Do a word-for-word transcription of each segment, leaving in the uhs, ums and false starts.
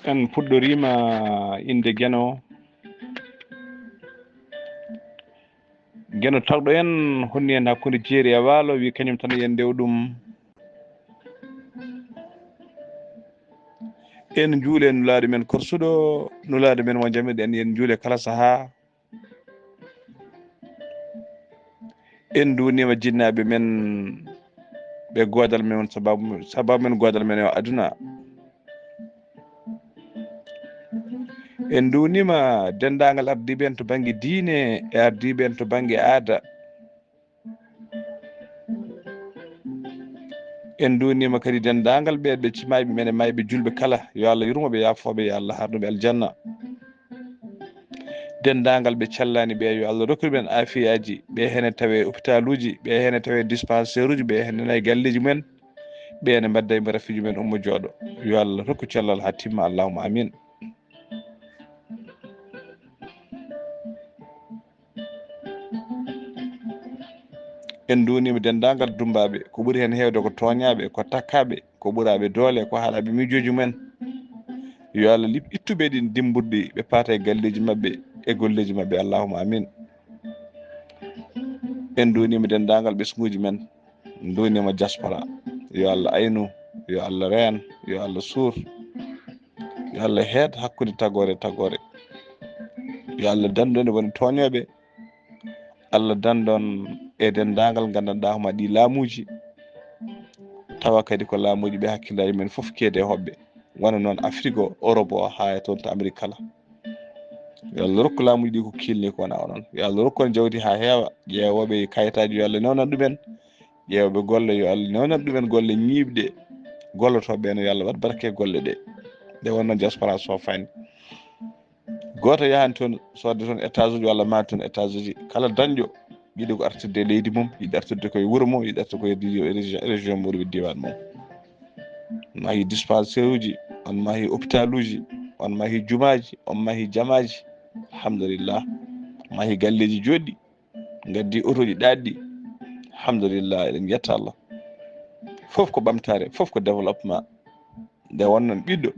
En puɗɗoriima innde Geno. Geno tawɗo en, honni en hakkunde jeeri e waalo, wi kañum tan yen ndew ɗum. En njuule Nulaaɗo men korsuɗo, Nulaaɗo men mo njamiɗen, yen njuule kala sahaa. En nduuniima jinnaaɓe men, ɓe goodal men, sababu, sababu men goodal men o aduna. En nduuniima denndaangal ardiiɓe en to bannge diine e ardiiɓe en to bannge aada. En nduuniima kadi denndaangal ɓe, ɓe cimaaɓe men e maayɓe julɓe kala. Yo Allah yurmo ɓe, yaafo ɓe, yo Allah harnu ɓe aljanna. Denndaangal ɓe callaani ɓe, yo Allah rokku ɓen aafiyaaji, ɓe hene tawe hôpitaluuji, ɓe hene tawe dispensaire uji, ɓe hene nana e galleeji mumen, ɓe hene mbadda e rafiiji mumen ummo jooɗo. Yo Allah rokku cellal haa timma, allahumma amin. En nduuniima denndaangal dummbaaɓe, ko ɓuri heen heewde ko tooñaaɓe, ko takkaaɓe, ko ɓuraaɓe doole, ko haɗaaɓe miijooji mumen. Yo Allah liɓ ittuɓe ɗin dimmburɗi, ɓe paata e galleeji maɓɓe, e golleeji maɓɓe, allahumma amin. En nduuniima denndaangal ɓesnguuji men, nduuniima diaspora. Yo Allah aynu, yo Allah reen, yo Allah suur, yo Allah heed hakkunde tagoore e tagoore. Yo Allah dandu en woni tooñooɓe. Allah dandu en e denndaangal nganndanɗaa homaa ɗii laamuuji, tawa kadi ko laamuuji ɓe hakkillaaji men fof keedi e hoɓɓe, wano noon Afrik o, Europe o, haa e toon to Amérique kala. Yo Allah rokku laamuuji ɗi ko kiilni ko wona o noon. Yo Allah rokku en jawdi haa heewa, ƴeewooɓe kayitaaji yo Allah newnan ɗumen, ƴeewooɓe golle yo Allah newnan ɗumen golle ñiiɓɗe, gollotooɓe ɓe no yo Allah waɗ barke e golle ɗe. Nde wonno diaspora soofaani. Gooto yahani toon soodde toon étage uji walla maande toon étage uji. Kala dañɗo yiɗi ko artirde e leydi mum, yiɗi artirde koye wuro mum, yiɗi artirde koye région, région mum, diiwaan mum. On mahi dispensaire uji, on mahi hôpital uji, on mahi jumaaji, on mahi jamaaji. Alhamdulillah. On mahi galleeji jooɗɗi, ngaddi otooji ɗaatɗi. Alhamdulillah, eɗen yetta Allah. Fof ko ɓamtaare, fof ko développement. Nde wonnon ɓiɗɗo,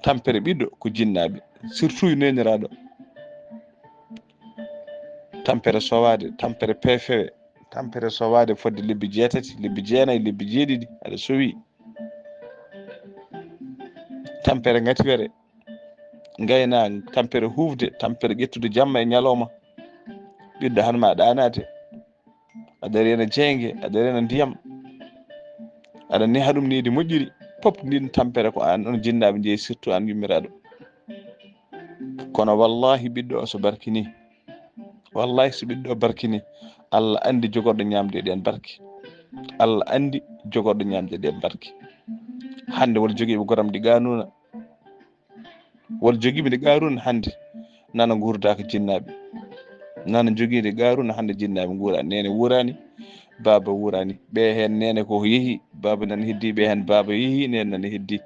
tampere ɓiɗɗo ko jinnaaɓe, surtout neeniraaɗo. Tampere sowaade, tampere peefewe, tampere sowaade fodde lebbi jeetati, lebbi jeenayi, lebbi jeeɗiɗi, aɗa sowi. Tampere ngatiwere, ngayna, tampere huufde, tampere ƴettude jamma e ñalawma. Ɓiɗɗo han ma ɗaanaade. Aɗa reena jeynge, aɗa reena ndiyam, aɗa neha ɗum nehdi moƴƴiri, pop ndin tampere ko an on jinnaaɓe njeyi, surtout an yummiraaɗo. Kono wallahi ɓiɗɗo o so barkini, wallahi so ɓiɗɗo o barkini, Allah anndi jogorɗo ñaamde e ɗen barke. Allah anndi jogorɗo ñaamde e ɗen barke. Hannde won jogiiɓe goram ɗi gaanuuna, won jogiiɓe nde Qaaruuna hannde, nana nguurdaaka jinnaaɓe. Nana jogii nde Qaaruuna hannde jinnaaɓe nguuraani. Neene wuuraani, baaba wuuraani. Ɓe heen neene ko yehi, baaba nana heddii, ɓe heen baaba yehi, neene nana heddii.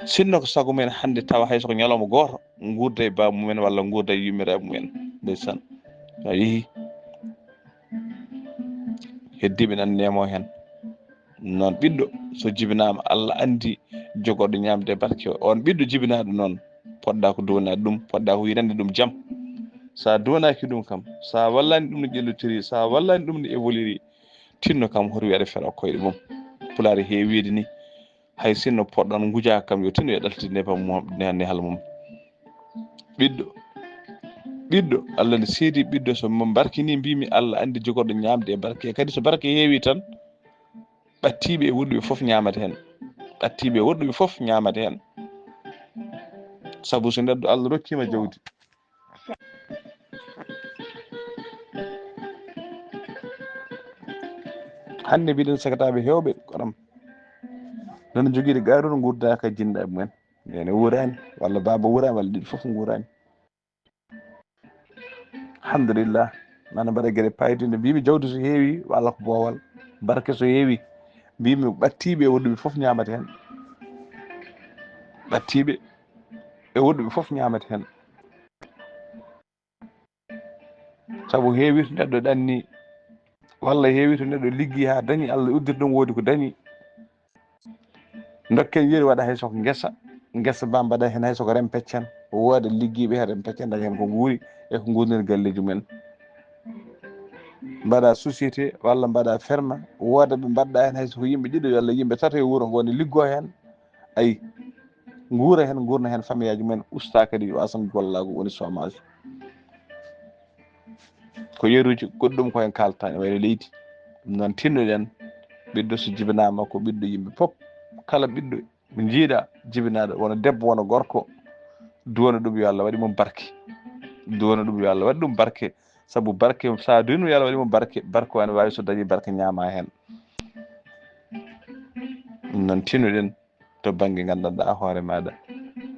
Sinno ko sago men hannde tawa hay so ko ñalawma gooto, nguurda e baaba mumen walla nguurda e yummiraaɓe mumen. Ndeysaan. A yehi. Heddiiɓe nan nemo heen. Noon ɓiɗɗo, so jibinaama, Allah anndi jogorɗo ñaamde e barke. On ɓiɗɗo jibinaaɗo noon, poɗɗa ko duwanaade ɗum, poɗɗa ko yinande ɗum jam. So a duwanaaki ɗum kam, so a wallaani ɗum no ƴellotiri, so a wallaani ɗum no évoluiri, tinno kam hoto wiyaade feɗa koyɗe mum. Pulaar heewi wiide ni, hay sinno poɗɗo on ngujaaka kam, yo tinno yo ɗaltitde nebam mum, ne, nehal mum. Ɓiɗɗo, ɓiɗɗo, Allah ne seedi ɓiɗɗo, so mo barkini, mbimi Allah anndi jogorɗo ñaamde e barke, kadi so barke heewi tan, ɓattiiɓe e woɗɗuɓe fof ñaamata heen. Ɓattiiɓe e woɗɗuɓe fof ñaamata heen. Sabu so neɗɗo Allah rokkiima jawdi. Hannde mbiɗen sakataaɓe heewɓe, kono nana jogiiɗo Qaaruuna nguurdaaka jinnaaɓe mumen. Neene wuuraani, walla baaba wuuraani, walla ɗiɗi fof nguuraani. Alhamdulillah. Nana mbaɗa geɗe payɗe. Nde mbimi jawdi so heewi, walla ko boowal. Barke so heewi, mbimi ɓattiiɓe e woɗɗuɓe fof ñaamata heen. Ɓattiiɓe e woɗɗuɓe fof ñaamata heen. Sabu heewi to neɗɗo ɗanni, walla heewi to neɗɗo liggi haa dañi, Allah uddita ɗum, woodi ko dañi. Dokken yeru waɗa hay soko ngesa, ngesa ba mbaɗa heen hay soko rempeccen, wooda liggiiɓe heen rempeccen, daña heen ko nguuri e ko nguurniri galleeji mumen. Mbaɗa société walla mbaɗa ferme, wooda ɓe mbaɗɗa heen hay soko yimɓe ɗiɗo walla yimɓe tato e wuro ngo ne liggoo heen, ay, nguura heen, nguurna heen famiyaaji mumen, usta kadi wasam gollaagu woni chômage. Ko yeruuji goɗɗum ko en kaaltaani wayde leydi. Ɗum noon tinnoɗen, ɓiɗɗo so jibinaama ko ɓiɗɗo yimɓe fof, kala ɓiɗɗo mo njiiɗa jibinaaɗo, wona debbo, wona gorko, duwana ɗum yo Allah waɗi mo barke. Duwana ɗum yo Allah waɗi ɗum barke. Sabu barke, so a duwino yo Allah waɗi mo barke, barke o ene waawi so dañi barke ñaama heen. Ɗum noon tinnoɗen to bannge nganndanɗaa hoore maaɗa.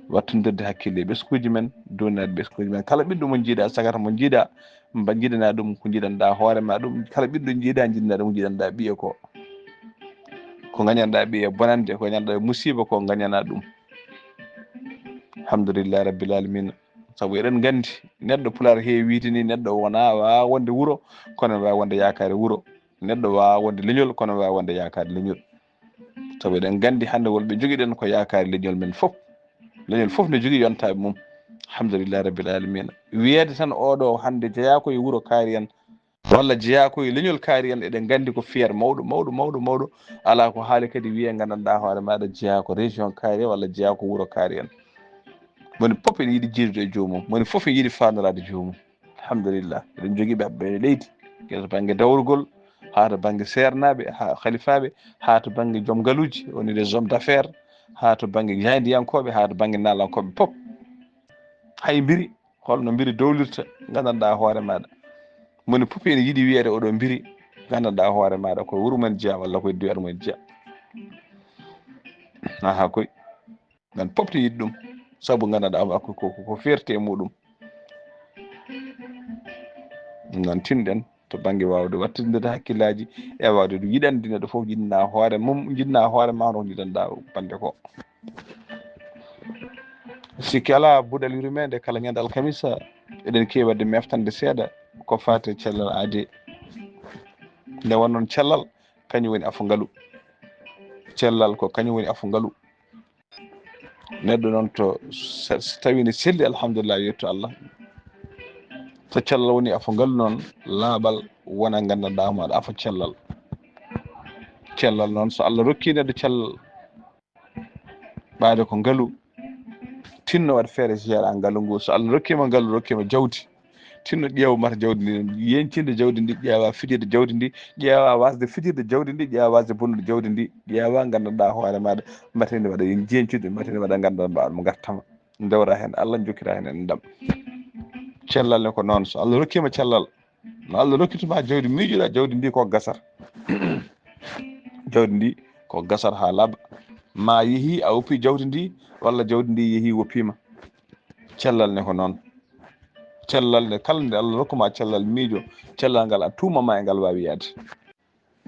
Wattindirde hakkille e ɓesnguuji men, duwanaade ɓesnguuji men. Kala ɓiɗɗo mo njiiɗa, sagata mo njiiɗa, mba njiɗana ɗum ko njiɗanɗaa hoore ma ɗum. Kala ɓiɗɗo njiiɗa, njiɗana ɗum ko njiɗanɗaa ɓiye ko. Ko ngañanɗaa ɓiye bonande, ko ngañanɗaa musiba ko ngañana ɗum. Alhamdulillahi rabbil alamina. Sabu eɗen nganndi neɗɗo, Pulaar heewi wiyde ni, neɗɗo wona waawa wonde wuro, kono ene waawi wonde yaakaare wuro. Neɗɗo waawa wonde leñol, kono ene waawi wonde yaakaare leñol. Sabu eɗen nganndi hannde wonɓe njogiɗen ko yaakaare leñol men fof. Leñol fof ne jogii yontaaɓe mum. Alhamdulillahi rabbil alamina. Wiyeede tan oɗo hannde jeyaa ko e wuro kaari en, walla jeyaa ko e leñol kaari en, eɗen nganndi ko fier mawɗo, mawɗo, mawɗo, mawɗo. Alaa ko haali kadi wiyee nganndanɗaa hoore maaɗa jeyaa ko région kaari en, walla jeyaa ko wuro kaari en. Moni fof ene yiɗi jiidude e joomum, moni fof ene yiɗi faandoraade joomum. Alhamdulillah, eɗen njogii ɓe ɓe leydi, gila to bannge dawrugol, haa to bannge seernaaɓe, haa halifaaɓe, haa to bannge joom ngaluuji, woni les hommes d'affaires, haa to bannge jaayndiyankooɓe, haa to bannge naalankooɓe fof. Hay mbiri, holno mbiri dowlirta, nganndanɗaa hoore maaɗa. Moni fof ene yiɗi wiyeede oɗo mbiri, nganndanɗaa hoore maaɗa, ko wuro mum jeyaa walla ko e duwal mum jeyaa. Aha, koy. Men fof to yiɗi ɗum, sabu nganndanɗaa ko, ko, ko, ko fierté e muɗum. Ɗum noon tinɗen to bannge waawde wattindinde hakkillaaji e waawde ɗum yiɗande neɗɗo fof, jiɗna hoore mum, jiɗna hoore ma hono ko jiɗanɗaa bannde ko. Sikki alaa, buɗal yurmeende kala ñande alkamisa, eɗen keewi waɗde meftande seeɗa ko faati e cellal aadee. Nde won noon cellal, kañum woni afo ngalu. Cellal ko kañum woni afo ngalu. Neɗɗo noon to, so, so tawi ne selli, alhamdulillah, yetto Allah. So cellal woni afo ngalu noon, laaɓal wona nganndanɗaa hoore maaɗa afo cellal. Cellal noon, so Allah rokki neɗɗo cellal, ɓaade ko ngalu, tinno waɗ feere jeeɗa ngalu ngu. So Allah rokkiima ngalu, rokkiima jawdi, tinno ƴeewa mata jawdi ndi, yeñcinde jawdi ndi, ƴeewa fijirde jawdi ndi, ƴeewa waasde fijirde jawdi ndi, ƴeewa waasde bonnude jawdi ndi, ƴeewa nganndanɗaa hoore maaɗa, mbateni waɗa yeñcude, mbateni waɗa nganndanɗaa mo ngartama. Ndewra heen Allah, njokkira heen enɗam. Cellal ne ko noon, so Allah rokkiima cellal, no Allah rokkituma jawdi, miijoɗa jawdi ndi ko gasar. Jawdi ndi ko gasar haa laaɓa. Ma yehi a woppi jawdi ndi, walla jawdi ndi yehi woppiima. Cellal ne ko noon. Cellal ne, kala nde Allah rokkuma cellal, miijo cellal ngal, a tuumama e ngal waawi yaade.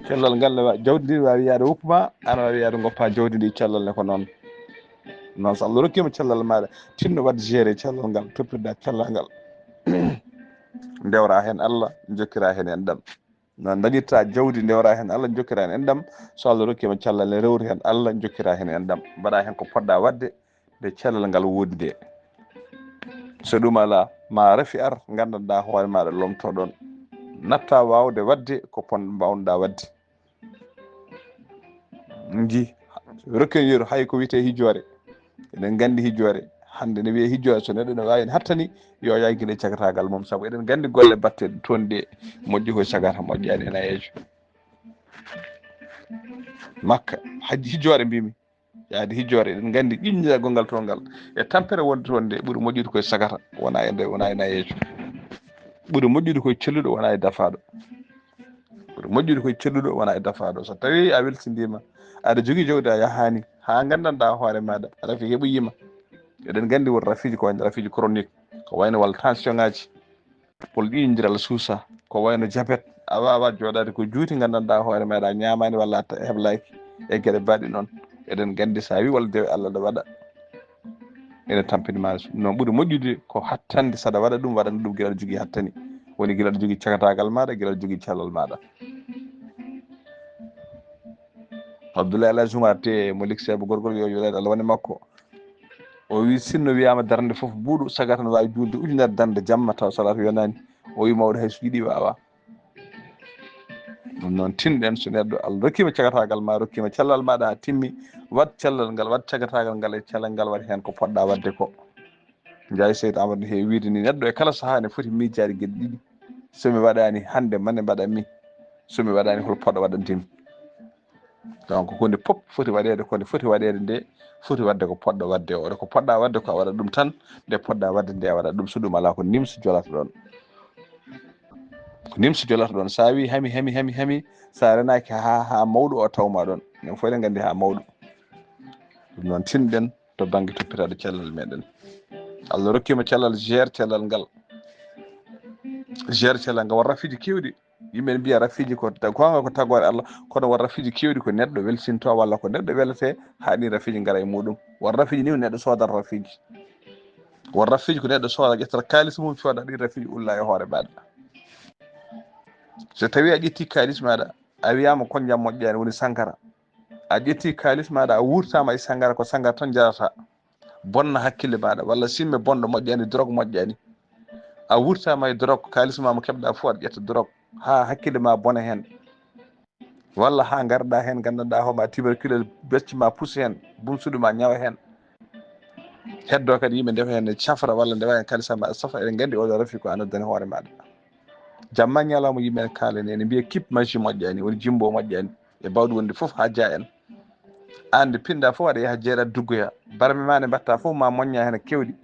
Cellal ngal ne wa-, jawdi ndi waawi yaade woppu ma, ana waawi yaade ngoppa jawdi ndi, cellal ne ko noon. Noon so Allah rokkiima cellal maaɗa, tinno waɗ gérer cellal ngal, toppirɗa cellal ngal. Ndewra heen Allah, njokkira heen enɗam. No dañirta jawdi, ndewra heen Allah, njokkira heen enɗam. So Allah rokkiima cellal ne, rewru heen Allah, njokkira heen enɗam. Mbaɗa heen ko poɗɗa waɗde, nde cellal ngal woodi nde. So ɗum alaa, ma rafi ar, nganndanɗaa hoore maaɗa, lomtoɗon. Natta waawde waɗde ko pon-, mbaawnoɗaa waɗde. Nji, rokken yeru, hay ko wiyetee hijjoore. Eɗen nganndi hijjoore. Hannde ne wiyee hijjoore, so neɗɗo ne waawi, ne hattani, yo yaah gila e cagataagal mum. Sabu eɗen nganndi golle baɗteeɗe toon ɗe moƴƴi ko e cagata, moƴƴaani e nayeejo. Makka, hajji hijjoore mbimi. Yaade hijjoore, eɗen nganndi ƴinnjiragol ngal toon ngal e tampere wonde toon nde ɓuri moƴƴude koye sagata, wona e nde, wona e nayeejo. Ɓuri moƴƴude koye celluɗo, wona e dafaaɗo. Ɓuri moƴƴude koye celluɗo, wona e dafaaɗo. So tawii a welsindiima, aɗa jogii jawdi, a yahaani, haa nganndanɗaa hoore maaɗa, rafi heɓoyiima. Eɗen nganndi won rafiiji ko wayno rafiiji chronique, ko wayno walla tension ŋaaji. Pol ɗiɗi njiral suusa, ko wayno jabet, a waawaa jooɗaade ko juuti, nganndanɗaa hoore maaɗa a ñaamaani walla a ta-, heblaaki e geɗe baɗɗe noon. Eɗen nganndi so a wii walla dewe Allah ɗo waɗa, ene tampini ma. Noon ɓuri moƴƴude ko hattande, saɗa waɗa ɗum, waɗana ɗum gila aɗa jogii hattani. Woni gila aɗa jogii cagataagal maaɗa, gila aɗa jogii cellal maaɗa. Abdoulaye Alhaji Oumar te mo likseebo gorgol yo yoɗaade Allah woni makko. O wi sinno wiyama darnde fof buuɗu saga tan wawi julde ujunere darnde jamma taw salatu yonani. O wi mawɗo hay so yiɗi wawa. Ɗum noon tinɗen so neɗɗo Allah rokkima cagatagal ma rokkima cellal maɗa ha timmi, wat cellal ngal wat cagatagal ngal e cellal ngal wat hen ko poɗɗa wadde ko. Njaay Seydi Amadou ne heewi wiide ni neɗɗo e kala saha ne foti miijaade geɗe ɗiɗi. So mi waɗani hande mane mbaɗanmi, so mi waɗani hol poɗɗo waɗantimi. Donc hunde pop foti waɗeede ko nde foti waɗeede nde foti waɗde ko poɗɗo waɗde o ko poɗɗa waɗde ko a waɗa ɗum tan. Nde poɗɗa waɗde nde a waɗa ɗum so ɗum ala ko nimsa jolata ɗon. Ko nimsa jolata ɗon sa wi hami hami hami hami, sa renaki ha ha mawɗo o tawma ɗon. Min fof eɗen gandi ha mawɗo. Ɗum noon tinɗen to bangge toppitaɗo cellal meɗen. Allah rokkima cellal, gère cellal ngal. Gère cellal ngal won rafiji kewɗi. Yimɓe ne mbiya rafiji ko gonga ko tagore Allah, kono won rafiji kewɗi ko neɗɗo welsinto walla ko neɗɗo welete ha ɗin rafiji ngara e muɗum. Won rafiji ni ko neɗɗo sodata rafiji. Won rafiji ko neɗɗo soda ƴettata kalis mum coda ɗin rafiji ulla e hoore maɗa. So tawi a ƴetti kalis maɗa a wiyama konjam moƴƴani woni sankara. A ƴetti kalis maɗa a wurtama e sangara ko sangara tan jarata. Bonna hakkille maɗa walla simme bonɗo moƴƴani drogue moƴƴani. A wurtama e drogue kalis ma mo keɓɗa fof aɗa ƴetta drogue ha hakkille ma bona hen. Walla ha garɗa hen gandanɗa hooma tuberculose becce ma puus hen bumsuɗi ma ñawa hen. Heddo kadi yimɓe ndefa hen cafra walla ndewa hen kalisa ma safa eɗen gandi oɗo rafi ko an addani hoore maɗa. Jamma ñalawma yimɓe ne kaalani ene mbiya kip maji moƴƴani woni jimbo moƴƴani e bawɗi wonde fof ha ja en. An nde pinɗa fof aɗa yaha jeeɗa duggoya barme ma nde mbatta fof ma moñña hen kewɗi.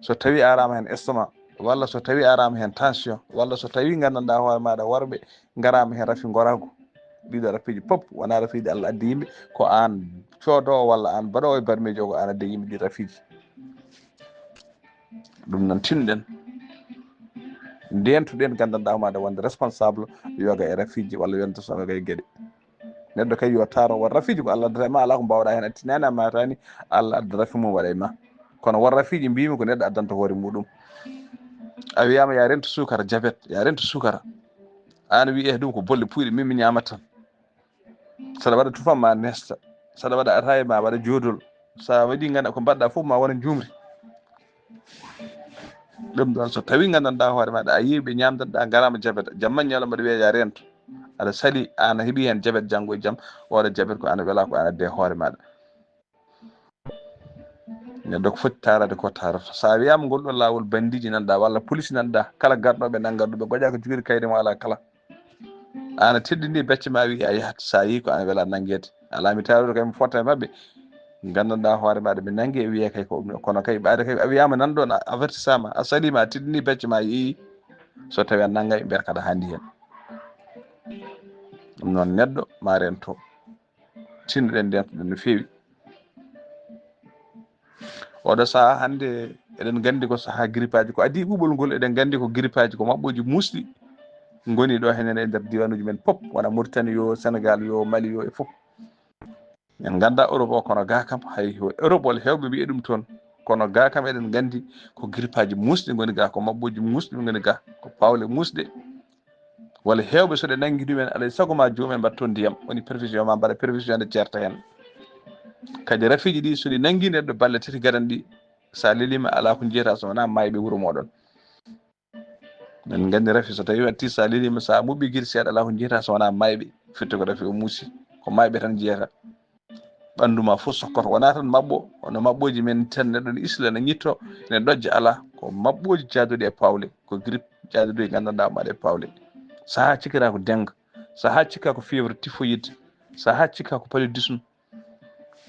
So tawi arama hen estomac walla so tawi arama hen tension walla so tawi gandanɗa hoore maɗa worɓe garama hen rafi gorago. Ɗiɗo rafiji pop wona rafiji Allah addi yimɓe. Ko an coodowo walla an mbaɗowo e barmeji o ko an addi yimɓe ɗi rafiji. Ɗum noon tinɗen ndentuɗen gandanɗa homaɗa wonde responsable yoga e rafiji walla yonta so yoga e gueɗe. Neɗɗo kay yo taaro won rafiji ko Allah addata e ma ala ko mbawɗa hen a tinani a matani. Allah adda rafi mum waɗa e ma. Kono won rafiji mbimi ko neɗɗo addanta hoore muɗum. A wiyama ya rento sukara jabet ya rento sukara. An wi e ɗum ko bolle puyɗe min mi ñamat tan. Saɗa waɗa tufam ma nesta, saɗa waɗa ataye ma waɗa jodol. Sa waɗi ganda ko mbaɗɗa fof ma wona jumri. Ɗum ɗon so tawi gandanɗa hoore maɗa a yiwi ɓe ñamdanɗa garama jabet jamma ñalawma ɗo wiya ya rento. Aɗa sali an a heeɓi hen jabet janggo e jaam. Oɗo jabet ko ana wela ko ana de hoore maɗa. Neɗɗo ko foti tarade ko tarata sa wiyama ngol ɗo lawol bandiji nanɗa walla police nanɗa kala garɗoɓe nangga ɗum ɓe goƴa ko jogori kayde mo ala kala. Ana teddini becce ma wi a yahat sa yi ko ana wela nangede. Ala mi taroɗo kay mi fotta e mabɓe. Gandanɗa hoore maɗa mi nangi e wiye kay ko ɗum kono kay ɓaade kay a wiyama nan ɗon a avertisama a salima a teddini becce ma yeeyi. So tawi a nangay ɓerkaɗa handi hen. Ɗum noon neɗɗo ma rento. Tinnoɗen ndentoɗen no feewi. Oɗo saha hande eɗen gandi ko saha gripaji ko adi ɓuɓol ngol eɗen gandi ko gripaji ko maɓɓoji musɗi. Goni ɗo henen e nder diwanuji men pop wona mauritanie yo sénégal yo mali yo e fop. En ganda europe o kono ga kam hay europe wala hewɓe mbiye ɗum toon. Kono ga kam eɗen gandi ko gripaji musɗi goni ga ko maɓɓoji musɗi goni ga ko pawle musɗe. Walla hewɓe so ɗe nangi ɗumen alay sago ma jomumen mbaɗa toon ndiyam woni prévision ma mbaɗa prévision nde ceerta hen. Kadi rafiiji ɗi so ɗi nangi neɗɗo balle tati gadan ɗi sa lelima ala ko jiyata so wona mayɓe wuuro moɗon. Min gandi rafi so tawi watti sa lelima sa muɓɓi guiɗi seeɗa ala ko jiyata so wona mayɓe. Firti ko rafi o muusi ko mayɓe tan jiyata. Ɓandu ma fof sokkoto wona tan maɓɓo. Hono maɓɓoji men tan neɗɗo ne isla ne ñitto ne ɗojja ala ko maɓɓoji jaaduɗi e pawle ko grippe jaaduɗi gandanɗa maɗa e pawle. Saha cikkata ko dengue, saha cikka ko fièvre typhoïde, saha cikka ko paludisme.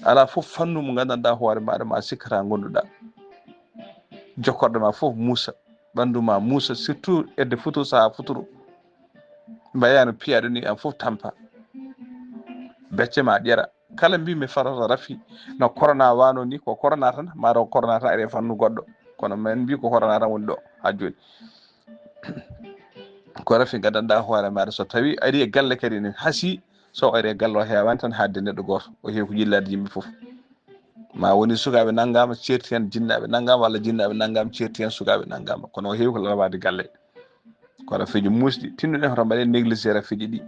Ala fof fannu mo gandanɗa hoore maɗa ma sikkata gonduɗa. Jokkorɗo ma fof muusa, ɓandu ma muusa surtout edde futuro saha futuro. Mbayano piyaɗo ni an fof tampa. Becce ma ƴera kala mbimi farata rafi no corona wano ni ko corona tan mataw ko corona tan ari e fannu goɗɗo. Kono min mbi ko corona tan woni ɗo ha joni. Ko rafi gaddanɗa hoore maɗa so tawi ari e galle kadi ne hasi. So ari e galle o hewani tan hadde neɗɗo goto o heewi ko yillade yimɓe foof. Ma woni sukaɓe nanggama certi hen jinnaɓe nanggama walla jinnaɓe nanggama certi hen sukaɓe nanggama kono o heewi ko lalwade galle. Ko rafiji musɗi tinnuɗen hoto mbaɗen négligé rafiji ɗi.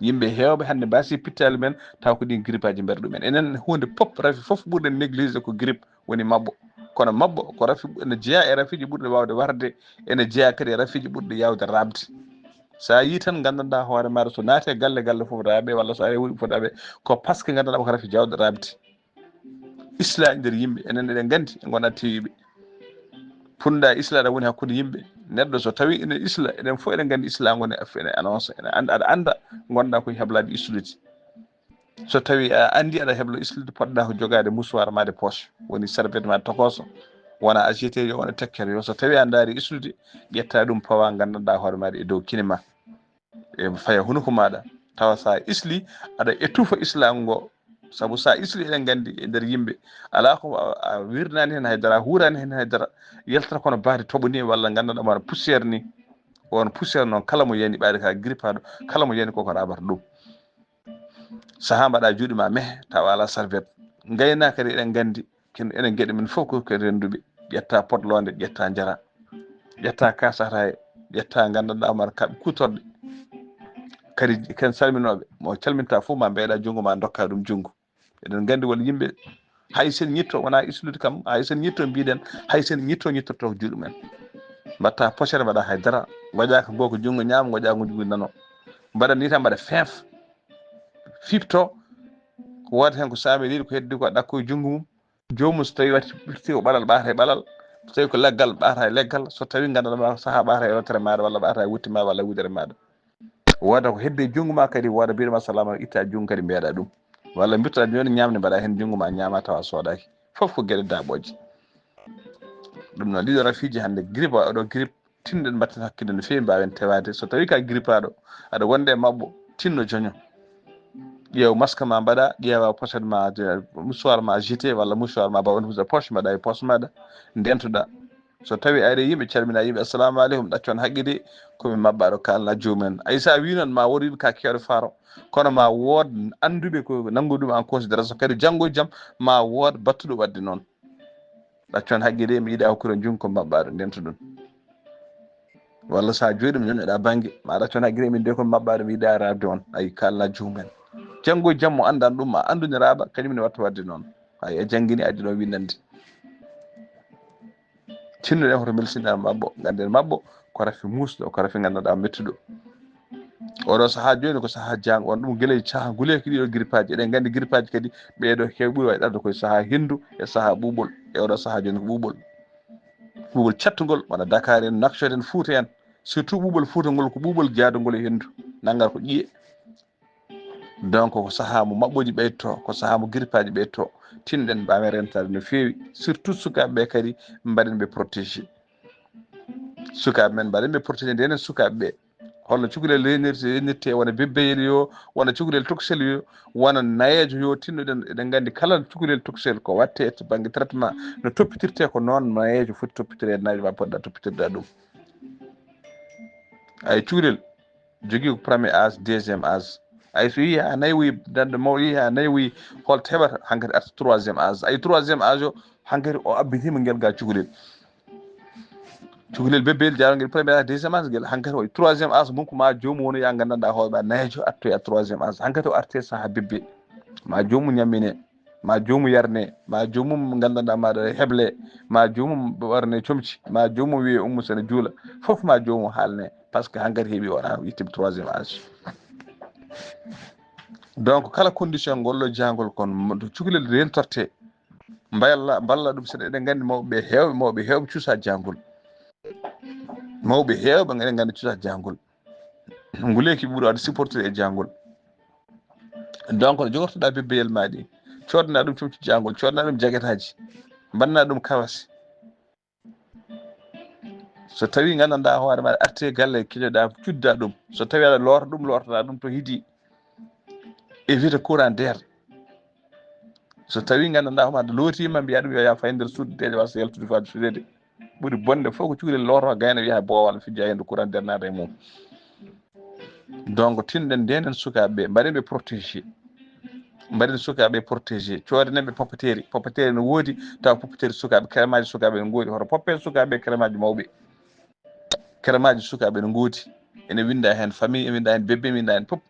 Yimɓe heewɓe hannde mbasi pittaali men, taw ko ɗin grippaaji mbeɗa ɗumen. Enen huunde pop, rafi fof ɓurɗen négligé ko grippe woni mabbo. Kono mabbo ko rafi ene jeyaa e rafiiji ɓurɗi waawde warde, ene jeyaa kadi e rafiiji ɓurɗi yaawde raɓde. So a yii tan nganndanɗaa hoore maaɗa so naati e galle, galle fof raaɓe, walla so ari e wuuri fof raaɓe, ko parce que nganndanɗaa ko rafi jaawɗo raɓde. Islaaji nder yimɓe, enen eɗen nganndi, en ngonaa tewiiɓe. Punɗa isla aɗa woni hakkunde yimɓe. Neɗɗo so tawi ene isla, eɗen fof eɗen nganndi isla ngoni ene annonce, ene annda, aɗa annda ngonɗaa koye heblaade islude. So tawi a anndi aɗa heblo islude, poɗɗa ko jogaade musuwaar maade poche, woni serviette maade tokoso, wona agité yo, wona tekkere yo. So tawi a ndaari islude, ƴetta ɗum pawa nganndanɗaa hoore maade e dow kine ma. E faya hunuko maɗa, tawa sa isli, aɗa étoufa islam ngo. Sabu sa isli, eɗen nganndi e nder yimɓe, alaa ko a, a wirnani heen haydara, a huurani heen haydara, yaltata kono baade toɓo ni, walla nganndanɗaa wona poussière ni. On poussière noon, kala mo yani ɓaade ka grippaaɗo, kala mo yani koko raɓata ɗum. Sahaa mbaɗa juuɗe ma mehe, tawa alaa serviette. Ngaynaaka kadi eɗen nganndi, ken, enen geɗe men fof ko ken rennduɓe. Ƴetta potloonde, ƴetta njara. Ƴetta kaas ataaya, ƴetta nganndanɗaa hoore maaɗa kaɓe kuutorɗe. Kadi ken salminooɓe, mo calminta fof ma mbeeɗa junngo ma, ndokka ɗum junngo. Eɗen nganndi won yimɓe, hay sen ñitto, wona islude kam, hay sen ñitto mbiɗen, hay sen ñitto ñittorto ko juuɗe men. Mbaɗta pochette, mbaɗa haydara, ngoƴa ko ngoo ko junngo ñaamo, ngoƴa ko junngo nano. Mbaɗa ni tan, mbaɗa fenf, fipto, ko wooda heen ko saami ɗiɗi, ko heddi ko ɗakko e junngo mum. Joomum so tawi watti firti ko ɓalal, ɓaata e ɓalal, so tawi ko leggal, ɓaata e leggal, so tawi nganndanɗaa ma sahaa ɓaata e yontere maaɗa, walla ɓaata e wutte ma, walla wudere maaɗa. Wooda ko heddi e junngo ma kadi, wooda mbiɗo ma salama, itta junngo kadi mbeeɗa ɗum. Walla mbirtoɗa jooni ñaamde, mbaɗa heen junngo ma, ñaama tawa soodaaki. Fof ko geɗe daaɓooje. Ɗum noon, ɗiɗo rafiiji hannde, grippe, oɗo grippe, tinnoɗen mbatten hakkille no feewi, mbaawen tewaade. So tawi ka grippaaɗo, aɗa wonde e mabbo, tinno joño. Ƴeew masque ma mbaɗa, ƴeewa pochette ma, mouchoir ma jeté, walla mouchoir ma mbaɗa wonde e poche, mbaɗa e poche maɗa, ndentoɗa. So tawi a ari yimɓe, calmina yimɓe, "Assalamu aleykum", ɗaccon haqqe de, ko mi mabbaɗo, kalna joomum en. Ay, sa wi noon, ma wood yimɓe ka keewɗo faaro, kono ma wood annduɓe ko nanngu ɗum en considération. Kadi janngo e jam, ma wood battuɗo waɗde noon. Ɗaccon haqqe de, mi yiɗa hokkira junngo ko mabbaɗo, ndento ɗum. Walla sa jooɗi, mi ñoñoɗa bannge, ma ɗaccon haqqe de, min de ko mabbaɗo, mi yiɗa raɓde on. Ay, kalna joomum en. Janngo e jam mo anndan ɗum, ma annduniraɓa, kañum ne watta waɗde noon. Ay, a janngini, addi ɗon winnande. Tinnoɗen hoto mbelsinɗa mabbo, ngannden mabbo ko rafi muusɗo, ko rafi nganndanɗaa mettuɗo. Oɗo sahaa jooni ko sahaa jaango, on ɗum gila e sahaa nguleeki ɗiɗo grippaaji. Eɗen nganndi grippaaji kadi ɓeeɗo heewi ɓuri waɗde arde koye sahaa henndu e sahaa ɓuuɓol. E oɗo sahaa jooni ko ɓuuɓol. Ɓuuɓol cattungol, wona Dakar en, Nouakchott en, Fuuta en. Surtout ɓuuɓol Fuuta ngol ko ɓuuɓol jaadungol e henndu. Nanngal ko ƴiye. Donc, ko sahaa mo maɓɓooji ɓeyto, ko sahaa mo grippaaji ɓeyto. Tinɗen mbaawen rentaade no feewi, surtout sukaaɓe ɓe kadi mbaɗen ɓe protégé. Sukaaɓe men mbaɗen ɓe protégé, ndenen sukaaɓe ɓe. Holno cukalel reenirte, reenirte, wona bebbeyel yo, wona cukalel tokosel yo, wona nayeejo yo, tinnoɗen, eɗen nganndi kala cukalel tokosel ko watte to bannge traitement, no toppitirte ko noon nayeejo foti toppitireede, nayeejo ma poɗɗa toppitirde ɗum. Ay cukalel jogii ko premier âge, deuxième âge. Ay so yii haa nayi wuyi, daɗɗo mawɗo yii haa nayi wuyi, holto heɓata? Hankadi arta troisième âge. Ay troisième âge o, hankadi o abbitiima ngel ga cukalel. Cukalel bebbeyel jaarangel premier âge, deuxième âge ngel, hankadi o troisième âge mum ko ma joomum woni ya nganndanɗaa hoore ma nayeejo attoya troisième âge. Hankadi o arte sahaa bebbe. Ma joomum ñammine, ma joomum yarne, ma joomum nganndanɗaa maɗa heble, ma joomum warne comci, ma joomum wiye ummu sene juula. Fof ma joomum haalne, parce que hankadi heɓi wona yettima troisième âge. Donc, kala condition ngol ɗo jaangol kon, mo-, to cukalel rentorte, mbayalla, mballa ɗum seeɗa. Eɗen nganndi mawɓe ɓe heewɓe, mawɓe heewɓe cuusa jaangol. Mawɓe heewɓe eɗen nganndi cuusa jaangol. Nguleeki ɓuri waɗde supporter e jaangol. Donc, no jogortoɗaa bebbeyel ma ɗi, coodana ɗum comci jaangol, coodana ɗum jagetaaji, mbanna ɗum kawasi. So tawi nganndanɗaa hoore ma, arte galle, keñoɗa, cudda ɗum. So tawi aɗa loota ɗum, lootoɗa ɗum to hidi. Évite courant d'air. So tawi nganndanɗaa hoore ma, aɗa lootima, mbiya ɗum yo yaa fay nder suudu, deeƴa wasa yaltude faade suudeede. Ɓuri bonde fof ko cukalel looto gayna wiya boowal, fijja heen courant d'air naata e mum. Donc, tinɗen ndenen sukaaɓe ɓe, mbaɗen ɓe protégé. Mbaɗen sukaaɓe ɓe protégé. Coodanen ɓe papeterie. Papeterie no woodi, tawa papeterie sukaaɓe, crèmeaji sukaaɓe no ngoodi. Hoto poppe sukaaɓe e crèmeaji mawɓe. Crèmeaji sukaaɓe no ngoodi. Ene winnda heen famille, ene winnda heen bébé, ene winnda heen fof.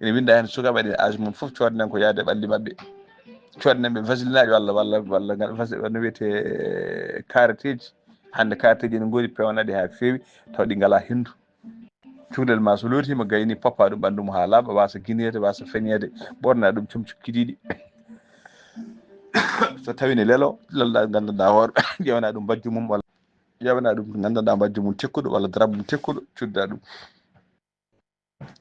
Ene winnda heen sukaaɓe aɗa âge mum fof, coodanen ko yaade ɓalli maɓɓe. Coodanen ɓe vaseline aji walla, walla, walla ngal vas-, no wiyetee, kareteeji. Hannde kareteeji ene ngoodi peewnaɗi haa feewi, taw ɗi ngalaa henndu. Cukalel ma so lootiima gayni, poppa ɗum ɓanndu mum haa laaɓa, waasa gineede, waasa feñeede, ɓoorna ɗum comci kidiiɗi. So tawi ne lelo, lelɗa nganndanɗaa hoore, ƴeewna ɗum mbajju mum walla ƴeewna ɗum nganndanɗaa mbajju mum tekkuɗo walla darab mum tekkuɗo, cudda ɗum.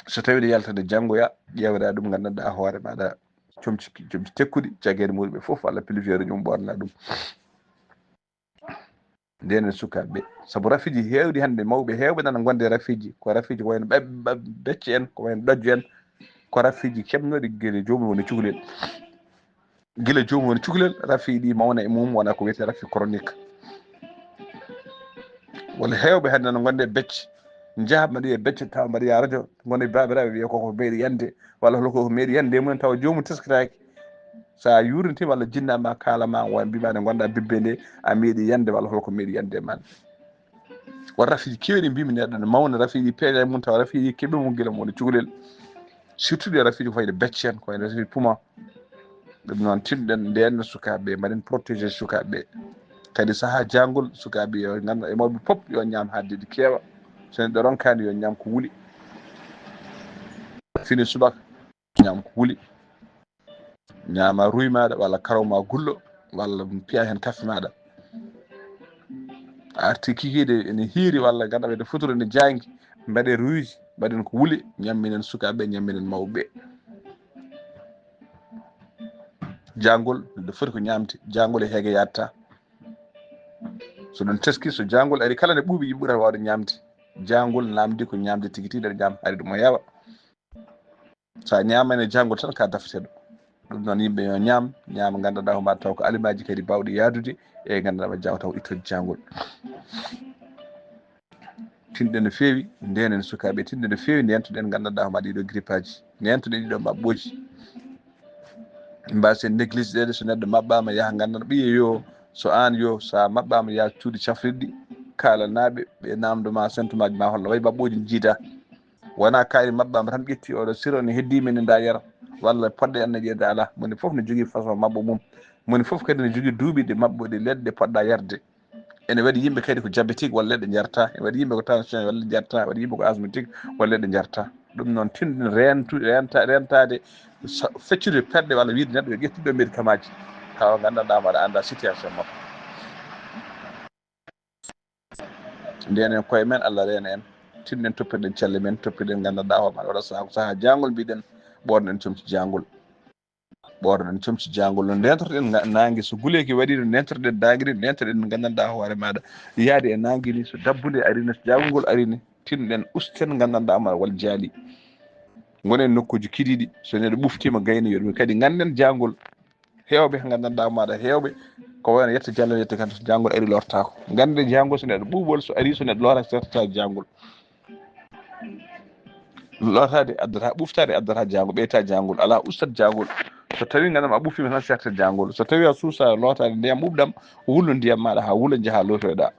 So tawi ne yaltande janngoya, ƴeewna ɗum nganndanɗaa hoore maaɗa comci, comci tekkuɗi, cageede muɗum ɓe fof walla pluviôle mum ɓoorna ɗum. Ndenen sukaaɓe ɓe. Sabu rafiiji heewɗi hannde, mawɓe heewɓe nana ngonde rafiiji. Ko rafiiji ko wayno ɓe-, ɓe-, becce en, ko wayno ɗojjo en. Ko rafiiji keɓnooɗi gila joomum woni cukalel. Gila joomum woni cukalel, rafi ɗi mawna e mum, wona ko wiyetee rafi chronique. Wala heewɓe hannde nana ngonde becce. Njaha mbaɗoya becce, tawa mbaɗoya radio, ngonde baabiraaɓe wiya koko meeɗi yande, walla hol koko meeɗi yande e mumen, tawa joomum teskitaaki. So a yuurnitiima walla jinna ma kaala ma, wa-, mbiima nde ngonɗaa bibbe nde, a meeɗi yande walla hol ko meeɗi yande e ma. Won rafiiji keewɗi mbiimi neɗɗo ne mawna rafiiji peeña e mum, tawa rafiiji keɓi mum gila mo woni cukalel. Surtout ɗe rafiiji ko wayde becce en, ko wayde rafiiji puma. Ɗum noon, tinɗen ndeen sukaaɓe, mbaɗen protéger sukaaɓe. Kadi sahaa jaangol, sukaaɓe yo nganndu e mawɓe pop yo ñaam haaɗde ɗi keewa. So neɗɗo ronkaani yo ñaam ko wuli. Fini subaka, ñaam ko wuli. Ñaama ruy maaɗa walla karaw ma gullo walla piya heen kafe maaɗa. A arti kikiiɗe ene hiiri walla ngannduɗaa wiyde futuro ene jaangi, mbaɗe ruyuuji, mbaɗen ko wuli, ñamminen sukaaɓe, ñamminen mawɓe. Jaangol, neɗɗo foti ko ñaamde, jaangol e heege yaatta. So ɗum teski, so jaangol ari, kala nde ɓuuɓi, yimɓe ɓurata waawde ñaamde. Jaangol naamndi ko ñaamde tigi tigi, nder ñaam hari ɗum o yawa. So a ñaamaani e jaangol tan, ka dafeteeɗo. Ɗum noon, yimɓe yo ñaam, ñaama nganndanɗaa ko mbaɗa taw ko alimaaji kadi baawɗi yaadude e nganndanɗaa ma jaaw taw ittude jaangol. Tinɗen no feewi, ndenen sukaaɓe, tinɗen no feewi, ndentoɗen nganndanɗaa ko mbaɗa ɗiɗo grippaaji, ndentoɗen ɗiɗo maɓɓooji. Mbaasen négligé ɗe, so neɗɗo maɓɓaama yaha nganndanɗaa ɓiye yo, so aan yo, so a maɓɓaama yaha cuuɗi cafrirɗi, kaalanaaɓe, ɓe naamndo ma, sentumaaji ma holno wayi maɓɓooji njiida. Wona kaari maɓɓaama tan ƴetti oɗo siro ne heddii men ne nda yara, walla poɗɗe en ne ƴeewde alaa. Moni fof ne jogii façon maɓɓo mum. Moni fof kadi ne jogii duuɓi ɗi maɓɓo ɗi leɗɗe poɗɗa yarde. Ene waɗi yimɓe kadi ko diabétique walla leɗɗe njarta. Ene waɗi yimɓe ko tension walla njarta. Waɗi yimɓe ko asthmatique walla leɗɗe njarta. Ɗum noon tinɗen reentu-, reenta-, reentaade sa-, feccude perɗe walla wiide neɗɗo yo ƴettu ɗo médicament ji. Tawa nganndanɗaa mbaɗa annda situation makko. Ndenen koye men, Allah reena en. Tinɗen toppirɗen celle men, toppirɗen nganndanɗaa hoore men. Waɗa sahaa ko sahaa jaangol mbiɗen, ɓoornoɗen comci jaangol. Ɓoornoɗen comci jaangol no ndentotoɗen nga-, naange. So guleeki waɗi no ndentotoɗen naange ni, ndentoɗen nganndanɗaa hoore maaɗa. Yaade e naange ni, so dabbunde ari ni, so jaangol ari ni, tinɗen usten nganndanɗaa ma wal jaali. Ngonen nokkuuji kidiiɗi, so neɗɗo ɓuftiima gayni yo ɗum kadi ngannden jaangol. Heewɓe nganndanɗaa maaɗa, heewɓe ko wayno yetta Jallo, yetta kan, so jaangol ari lortaako. Ngannde jaangol so neɗɗo ɓuuɓol, so ari, so neɗɗo lortaaki, sertata jaangol. Lortaade addata, ɓuftaade addata jaangol, ɓeyta jaangol, alaa ustat jaangol. So tawi nganndanɗaa ma ɓuftiima tan serta jaangol. So tawi a suusa lortaade ndiyam ɓuuɓɗam, wullu ndiyam maaɗa haa wula, njaha lootoyɗaa.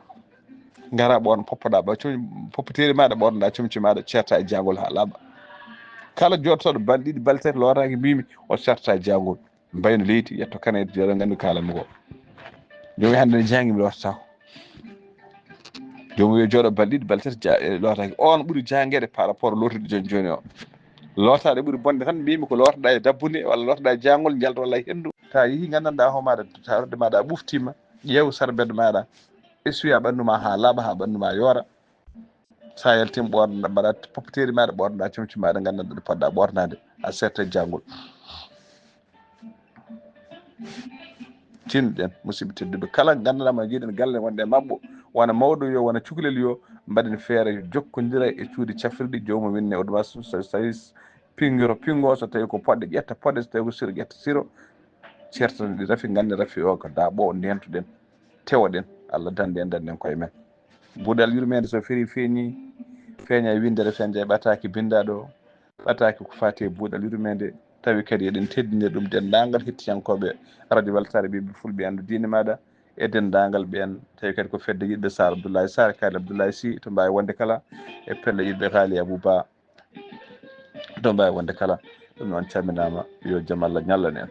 Ngara ɓoorno poppoɗaa ba com-, poppoteeri maaɗa, ɓoornoɗaa comci maaɗa, serta e jaangol haa laaɓa. Kala jooɗotooɗo balɗe ɗiɗi, balɗe tati looraaki mbiimi, o serta e jaangol. Mbayno leydi, yetto kanayde, jeeɗo nganndi kaalanmi ko. Joom hannde ne jaangi mi lootataako. Joom yo jooɗo balɗe ɗiɗi, balɗe tati ja-, e lootaaki. On ɓuri jaangeede par rapport lootude jooni jooni o. Lootaade ɓuri bonde tan mbiimi ko lootoɗaa e dabbunde walla lootoɗaa e jaangol, njalto walla e henndu. Ta yehi nganndanɗaa hoore maaɗa, ta rokkude maaɗa a ɓuftiima, ƴeew sarbet maaɗa, essuya ɓanndu ma haa laaɓa, haa ɓanndu ma yoora. Sa yaltiima ɓoornoɗaa, mbaɗa poppoteeri maaɗa, ɓoornoɗaa comci maaɗa, nganndanɗaa ɗo poɗɗaa ɓoornaade, a serta jaangol. Tinɗen, musidɓe tedduɓe, kala nganndanɗaa ma njiɗen galle wonde e maɓɓo, wona mawɗo yo, wona cukalel yo, mbaɗen feere yo jokkondira e cuuɗi cafrirɗi, joomum winne ordonnance, so, so tawi pinngiro pinngo, so tawi ko poɗɗe ƴetta poɗɗe, so tawi ko siro ƴetta siro, sertanen ɗi rafi, ngannden rafi o ko daaɓo o, ndentoɗen, tewoɗen, Allah dande en, danden koye men. Buuɗal yurmeende so ferii feeñi, feeña e winndere, feeña e ɓataaki binndaaɗo, ɓataaki ko faati e buuɗal yurmeende, tawi kadi eɗen teddinira ɗum denndaangal hettiyankooɓe radio Weltaare Ɓiɓɓe Fulɓe Anndu Diine Maaɗa, e denndaangal ɓeen, tawi kadi ko fedde yiɗɓe Saar Abdoulaye Sarr, Kaali Abdoulaye Sy, to mbaawi wonde kala, e pelle yiɗɓe Haali Abou Ba. Ɗon mbawi wonde kala. Ɗum noon calminaama, yo jam Allah ñallan en.